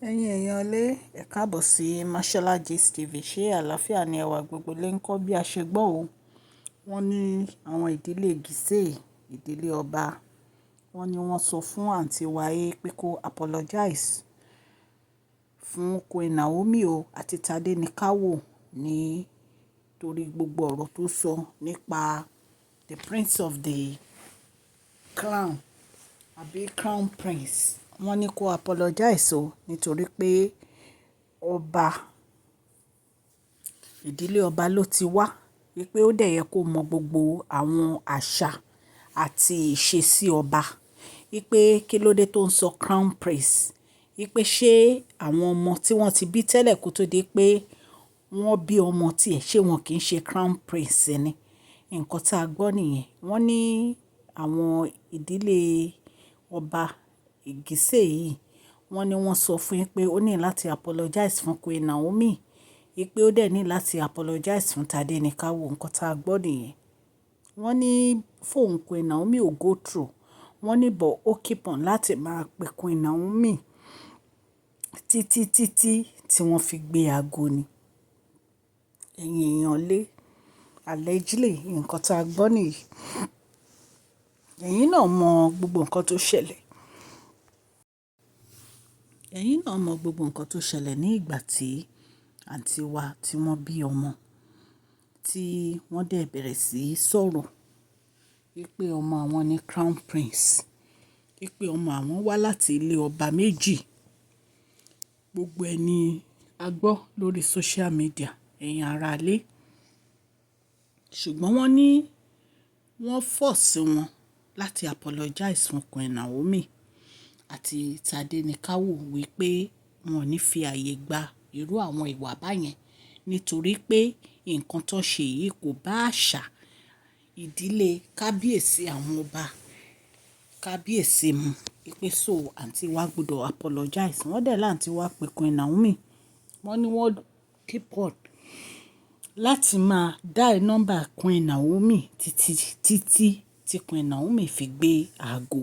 Ẹ̀yin èèyàn lé, ẹ káàbọ̀ sí Mashola Gist TV. Ṣé àlàáfíà ni ẹwà gbogbo lè ń kọ́ bí a ṣe gbọ́ o. Wọ́n ní àwọn ìdílé Gìsẹ́, ìdílé ọba. Wọ́n ní wọ́n sọ fún àǹtí wa pé kó apologize fún Queen Naomi o àti Tadenikawo ní torí gbogbo ọ̀rọ̀ tó sọ nípa the prince of the crown àbí crown prince. Wọ́n ní kó apologize o nítorí pé ọba, ìdílé ọba ló ti wá. Wípé ó dẹ̀ yẹ kó mọ gbogbo àwọn àṣà àti ìṣesí ọba. Wípé kí ló dé tó ń sọ crown prince. Wípé ṣé àwọn ọmọ tí wọ́n ti bí tẹ́lẹ̀ kó tó di pé wọ́n bí ọmọ tí ẹ, ṣé wọn kì í ṣe crown prince ni? Nǹkan tí a gbọ́ nìyẹn. Wọ́n ní àwọn ìdílé ọba Ìgìsẹ́ yìí, wọ́n ní wọ́n sọ fún yín pé ó ní láti apologize fún Queen Naomi. Wípé ó dẹ̀ ní láti apologize fún Tadenikawo. Nǹkan tí a gbọ́ nìyẹn. Wọ́n ní phone Queen Naomi ò go through. Wọ́n ní but ó keep on láti máa pe Queen Naomi títí, títí tí wọ́n fi gbé ago ni. Ẹ̀yin èèyàn lé, allegedly nǹkan tí a gbọ́ nìyí. Ẹ̀yin náà mọ gbogbo nǹkan tó ṣẹlẹ̀. Ẹ̀yin náà mọ gbogbo nǹkan tó ṣẹlẹ̀ ní ìgbà tí àǹtí wa tí wọ́n bí ọmọ, tí wọ́n dẹ̀ bẹ̀rẹ̀ sí í sọ̀rọ̀ wípé ọmọ àwọn ni crown prince. Wípé ọmọ àwọn wá láti ilé ọba méjì. Gbogbo ẹni a gbọ́ lórí social media, ẹ̀yin ará ilé. Ṣùgbọ́n wọ́n ní wọ́n force wọn láti apologize fún Queen Naomi àti Tadenikawo wípé wọn ò ní fi ààyè gba irú àwọn ìwà báyẹn nítorí pé nǹkan tó ṣe yìí kò bá àṣà ìdílé kábíyèsí àwọn ọba kábíyèsí mu. Wípé so àǹtí wa gbọdọ̀ apologize. Wọ́n dẹ̀ láǹtí wá pe Queen Naomi. Wọ́n ní wọ́n keep on láti máa dial number Queen Naomi títí, títí tí Queen Naomi fi gbé aago.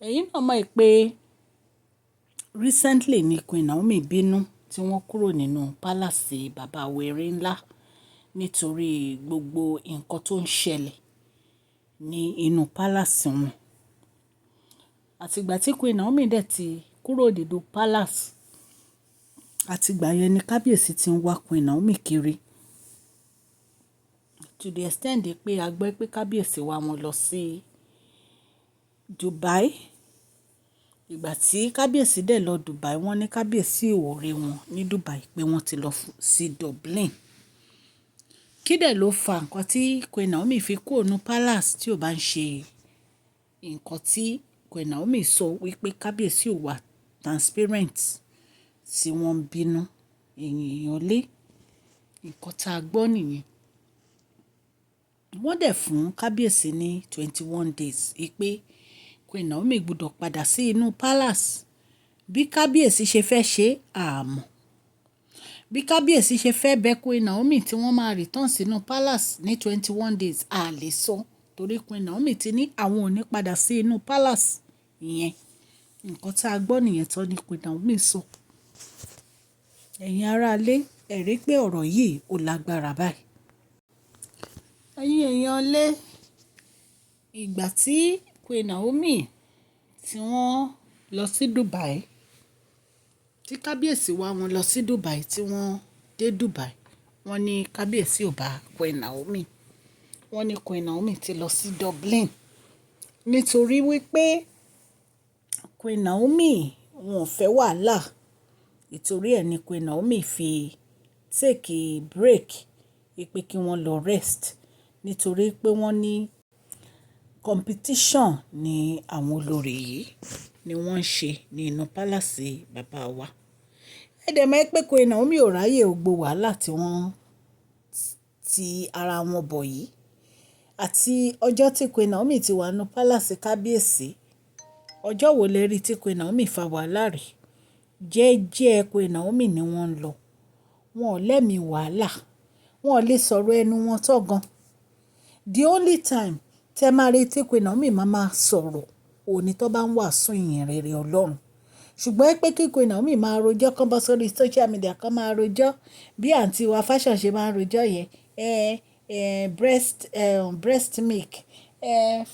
Ẹ̀yin náà mọ̀ pé recently ni Queen Naomi bínú tí wọ́n kúrò nínú palace bàbá wèrè ńlá nítorí gbogbo nǹkan tó ń ṣẹlẹ̀ ní inú palace wọn. Àti ìgbà tí Queen Naomi dẹ̀ ti kúrò nínú palace, àti ìgbà yẹn ni kábíyèsí ti ń wá Queen Naomi kiri. To the extent pé a gbọ́ pé kábíyèsí wá wọn lọ sí Dubai. Ìgbà tí kábíyèsí dẹ̀ lọ Dubai, wọ́n ní kábíyèsí ò rí wọn ní Dubai pé wọ́n ti lọ sí Dublin. Kí dẹ̀ ló fa nǹkan tí Queen Naomi fi kúrò nínú palace tí ò bá ń ṣe nǹkan tí Queen Naomi sọ wípé kábíyèsí ò wà transparent tí wọ́n ń bínú? Ẹ̀yin èèyàn lé. Nǹkan tí a gbọ́ nìyẹn. Wọ́n dẹ̀ fún kábíyèsí ní 21 days wípé Queen Naomi gbọdọ̀ padà sí inú palace. Bí kábíyèsí ṣe fẹ́ ṣe, a mọ̀. Bí kábíyèsí ṣe fẹ́ bẹ Queen Naomi tí wọ́n máa return sínú palace ní 21 days, a lè sọ torí Queen Naomi ti ní àwọn ò ní padà sí inú palace yẹn. Nǹkan tí a gbọ́ nìyẹn tó ní Queen Naomi sọ. Ẹ̀yin ará ilé, ẹ rí pé ọ̀rọ̀ yìí ò lágbára báyìí. Ẹ̀yin èèyàn lé, ìgbà tí Queen Naomi tí wọ́n lọ sí Dubai, tí kábíyèsí wá wọn lọ sí Dubai, tí wọ́n dé Dubai, wọ́n ní kábíyèsí ò bá Queen Naomi. Wọ́n ní Queen Naomi ti lọ sí Dublin nítorí wípé Queen Naomi wọn ò fẹ́ wàhálà. Nítorí ẹ ní Queen Naomi fi take a break wípé kí wọ́n lọ rest nítorí pé wọ́n ní competition ní àwọn olórí yìí ni wọ́n ń ṣe ní inú palace bàbá wa. Ẹ dẹ̀ mọ̀ pé Queen Naomi ò ráyè gbogbo wàhálà tí wọ́n ti ara wọn bọ̀ yìí. Àti ọjọ́ tí Queen Naomi ti wà nínú palace kábíyèsí, ọjọ́ wo lẹ rí tí Queen Naomi fa wàhálà rí? Jẹ́jẹ́ Queen Naomi ni wọ́n ń lọ. Wọn ò lẹ́mi wàhálà. Wọn ò lè sọ̀rọ̀ ẹnu wọn tó gan. The only time tí ẹ máa rí tí Queen Naomi máa sọ̀rọ̀, òní tó bá ń wàásù ìyìn rere Ọlọ́run. Ṣùgbọ́n pé kí Queen Naomi máa rojọ́, kán bọ́ sórí social media, kán máa rojọ́ bí àǹtí wa Fashion ṣe máa ń rojọ́ yẹn. Breast milk,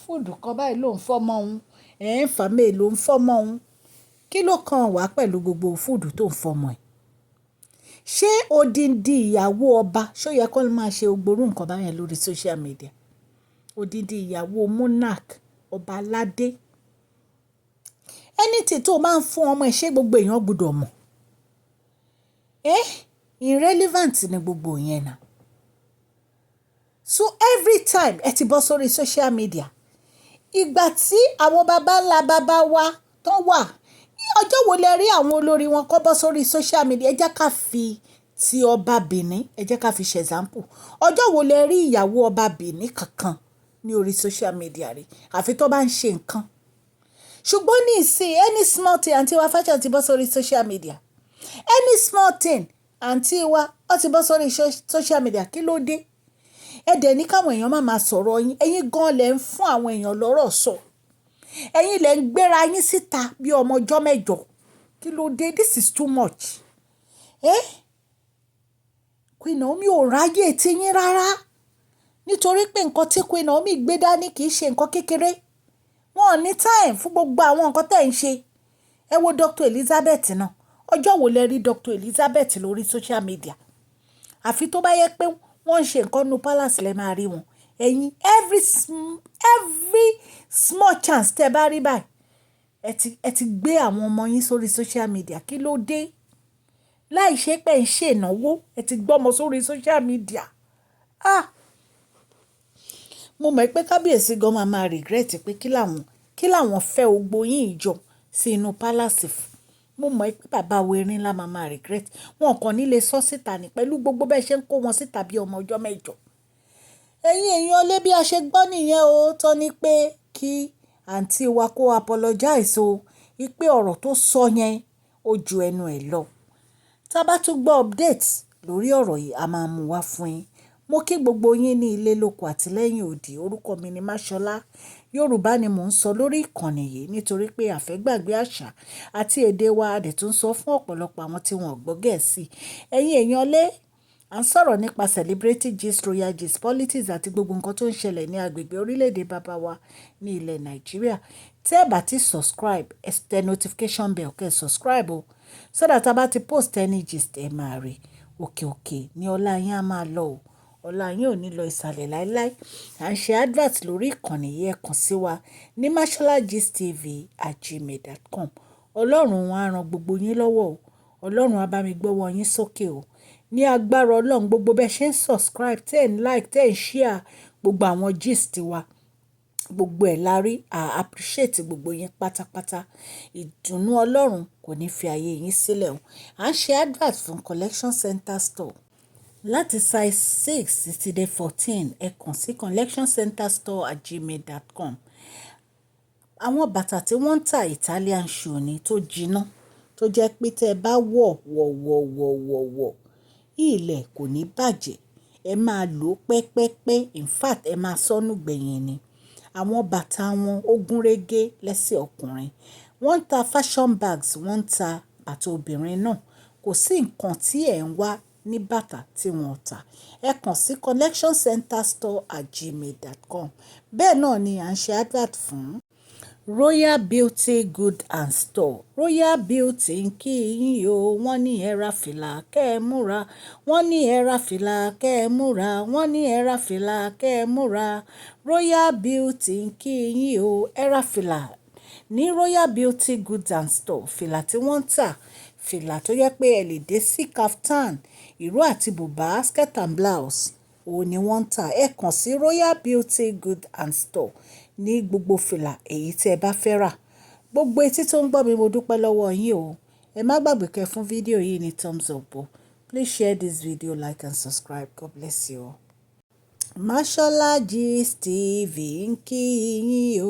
food kan báyìí ló ń fọ́mọ òun, Enfamil ló ń fọ́mọ òun. Kí ló kan wá pẹ̀lú gbogbo food tó ń fọ́mọ ẹ̀? Ṣé odindi ìyàwó ọba, ṣé ó yẹ kó máa ṣe gbogbo irú nǹkan báyẹn lórí social media? Odindi ìyàwó monarch, ọba aládé. Anything tó máa ń fún ọmọ ẹ, ṣé gbogbo èèyàn gbọdọ̀ mọ̀? Eh, irrelevant ni gbogbo yẹn náà. So every time ẹ ti bọ́ sórí social media, ìgbà tí àwọn bàbá ńlá bàbá wa tó wà, ọjọ́ wo lẹ rí àwọn olórí wọn kó bọ́ sórí social media? Ẹ jẹ́ ká fi ti ọba Benin, ẹ jẹ́ ká fi ṣe example. Ọjọ́ wo lẹ rí ìyàwó ọba Benin kankan ní orí social media rí? Àfi tó bá ń ṣe nǹkan. Ṣùgbọ́n ní ìsìn, any small thing, àǹtí wa Fashion ti bọ́ sórí social media. Any small thing, àǹtí wa ó ti bọ́ sórí social media. Kí ló dé? Ẹ dẹ̀ ní káwọn èèyàn máa máa sọ̀rọ̀ yín. Ẹ̀yin gan lẹ ń fún àwọn èèyàn lọ́rọ̀ sọ. Ẹ̀yin lẹ ń gbéra yín síta bí ọmọ ọjọ́ mẹ́jọ. Kí ló dé? This is too much. Eh? Queen Naomi ò ráyè tí yín rárá. Nítorí pé nǹkan tí Queen Naomi gbé dání kì í ṣe nǹkan kékeré. Wọn ò ní time fún gbogbo àwọn nǹkan tí ẹ̀ ń ṣe. Ẹ wo Dr. Elizabeth náà. Ọjọ́ wo lẹ rí Dr. Elizabeth lórí social media? Àfi tó bá yẹ pé wọ́n ń ṣe nǹkan nínú palace lẹ máa rí wọn. Ẹ̀yin, every small chance tẹ bá rí báyìí, ẹ ti gbé àwọn ọmọ yín sórí social media. Kí ló dé? Láì ṣe pé ẹ̀ ń ṣe ìnáwó, ẹ ti gbé ọmọ sórí social media. Ah! Mo mọ̀ pé kábíyèsí gan máa máa regret pé kí làwọn fẹ́ gbogbo yín jọ sí inú palace fún. Mo mọ̀ pé bàbá wa erin ńlá máa máa regret. Wọn kàn ní lè sọ síta ní pẹ̀lú gbogbo bẹ́ẹ̀ ṣe ń kó wọn síta bí ọmọ ọjọ́ mẹ́jọ. Ẹ̀yin èèyàn lé, bí a ṣe gbọ́ nìyẹn o. Tọ́ ní pé kí àǹtí wa kó apologize o, wípé ọ̀rọ̀ tó sọ yẹn ó ju ẹnu ẹ̀ lọ. Tí a bá tún gbọ́ update lórí ọ̀rọ̀ yìí, a máa mú wá fún yín. Mo kí gbogbo yín ní ilé lóko àti lẹ́yìn odi. Orúkọ mi ni Máṣọ́lá. Yorùbá ni mò ń sọ lórí ìkànnì yìí nítorí pé a fẹ́ gbàgbé àṣà àti èdè wa. A dẹ̀ tún sọ fún ọ̀pọ̀lọpọ̀ àwọn tí wọ́n ò gbọ́ Gẹ̀ẹ́sì. Ẹ̀yin èèyàn lé, à ń sọ̀rọ̀ nípa celebrity gist, royal gist, politics àti gbogbo nǹkan tó ń ṣẹlẹ̀ ní agbègbè orílẹ̀-èdè bàbá wa ní ilẹ̀ Nàìjíríà. Tí ẹ bá ti subscribe, ẹ tẹ notification bell kí ẹ subscribe o. So that a bá ti post any gist, ẹ máa rí. Òkè òkè ní ọlá yín á máa lọ o. Ọlá yín ò ní lọ ìsàlẹ̀ láíláí. À ń ṣe advert lórí ìkànnì yìí, ẹ kàn sí wa ní masholagistv@gmail.com. Ọlọ́run á ran gbogbo yín lọ́wọ́ o. Ọlọ́run á bá mi gbọ́wọ́ yín sókè o. Ní agbára Ọlọ́run, gbogbo bẹ́ẹ̀ ṣe ń subscribe, tẹ́ ń like, tẹ́ ń share gbogbo àwọn gist wa, gbogbo ẹ̀ la rí. A appreciate gbogbo yín pátápátá. Ìdùnnú Ọlọ́run kò ní fi ayé yín sílẹ̀ o. À ń ṣe advert fún Collection Center Store láti size 6 títí dé 14. Ẹ kàn sí collectioncenterstore@gmail.com. Àwọn bàtà tí wọ́n ń tà, Italian shoe ni tó jiná, tó jẹ́ pé tí ẹ bá wọ̀ wọ̀ wọ̀ wọ̀ wọ̀ wọ̀, ilẹ̀ kò ní bàjẹ́. Ẹ máa lò pẹ́pẹ́pẹ́. In fact, ẹ máa sọnù gbẹ̀yìn ni. Àwọn bàtà wọn ó gúnrégé lẹ́sẹ̀ ọkùnrin. Wọ́n ń ta fashion bags, wọ́n ń ta bàtà obìnrin náà. Kò sí nǹkan tí ẹ̀ ń wá ní bàtà tí wọ́n ò tà. Ẹ kàn sí collectioncenterstore@gmail.com. Bẹ́ẹ̀ náà ni à ń ṣe advert fún Royal Beauty Good and Store. Royal Beauty ń kí yín o. Wọ́n ní ẹ ra fìlà kẹ́ ẹ múra. Wọ́n ní ẹ ra fìlà kẹ́ ẹ múra. Wọ́n ní ẹ ra fìlà kẹ́ ẹ múra. Royal Beauty ń kí yín o. Ẹ ra fìlà ní Royal Beauty Goods and Store. Fìlà tí wọ́n ń tà, fìlà tó jẹ́ pé ẹ lè dé sí kaftan, ìró àti bùbá, skirt and blouse, òun ni wọ́n ń tà. Ẹ kàn sí Royal Beauty Goods and Store ní gbogbo fìlà èyí tí ẹ bá fẹ́ rà. Gbogbo etí tó ń gbọ́ mi, mo dúpẹ́ lọ́wọ́ yín o. Ẹ má gbàgbé kẹ́ fún fídíò yìí ní thumbs up o. Please share this video, like and subscribe. God bless you all. Mashola Gist TV ń kí yín o.